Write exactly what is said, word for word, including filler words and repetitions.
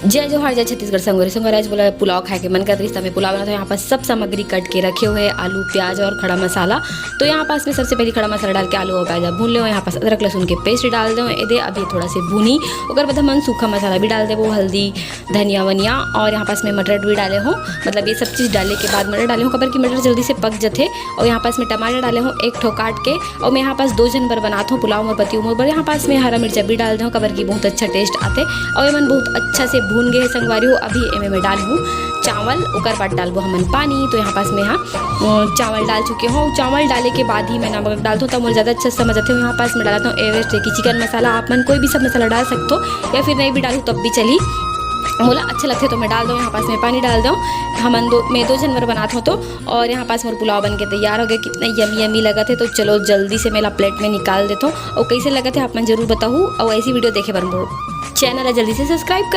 जय जोहार, जय छत्तीसगढ़ संगवारी। संगवारी, आज बोला पुलाव खाए के मन करत रहिस, त मैं पुलाव बनात हूँ। यहाँ पास सब सामग्री कट के रखे हुए हैं, आलू, प्याज और खड़ा मसाला। तो यहाँ पास में सबसे पहले खड़ा मसाला डाल के आलू और प्याज भून ले। यहाँ पास अदरक लहसुन के पेस्ट डाल दो, एदे अभी थोड़ा से भूनी। ओकर बाद हमन सूखा मसाला भी डाल देबो, हल्दी, धनिया वनिया, और यहाँ पास में मटर भी डाले हो। मतलब ये सब चीज़ डाले के बाद मटर डाले हो, काबर कि मटर जल्दी से पक जथे। और यहाँ पास में टमाटर डाले हो एक ठो काट के, और मैं यहाँ पास दो झन बर बनात हूँ पुलाव, मोर पति मोर बर। यहाँ पास में हरा मिर्चा भी डाल दो, काबर कि बहुत अच्छा टेस्ट आथे। और एमन बहुत अच्छा से भून गए हैं संगवारी हो। अभी एमे मैं डाल हूँ चावल, ओकर बाद डालबो हमन पानी। तो यहाँ पास में हाँ, अ, चावल डाल चुके हो। चावल डाले के बाद ही मैं नमक डालत हूँ, तब मोर ज़्यादा अच्छा समझ आथे। यहाँ पास में डालत हूँ एवरेस्ट की चिकन मसाला। आप मन कोई भी सब मसाला डाल सकते हो, या फिर नहीं भी डालू तब भी चली, मोला अच्छा लगथे तो मैं डाल दो। यहाँ पास में पानी डाल दो, हमन दो, मैं दो झन बर बनात हूँ तो। और यहाँ पास मोर पुलाव बन के तैयार हो गया। कितना यमी यमी लगत है। तो चलो जल्दी से मैं ला प्लेट में निकाल देता हूँ। और कैसे लगत है आप मन जरूर बताहू, और ऐसी वीडियो देखे बर मोर चैनल है जल्दी से सब्सक्राइब कर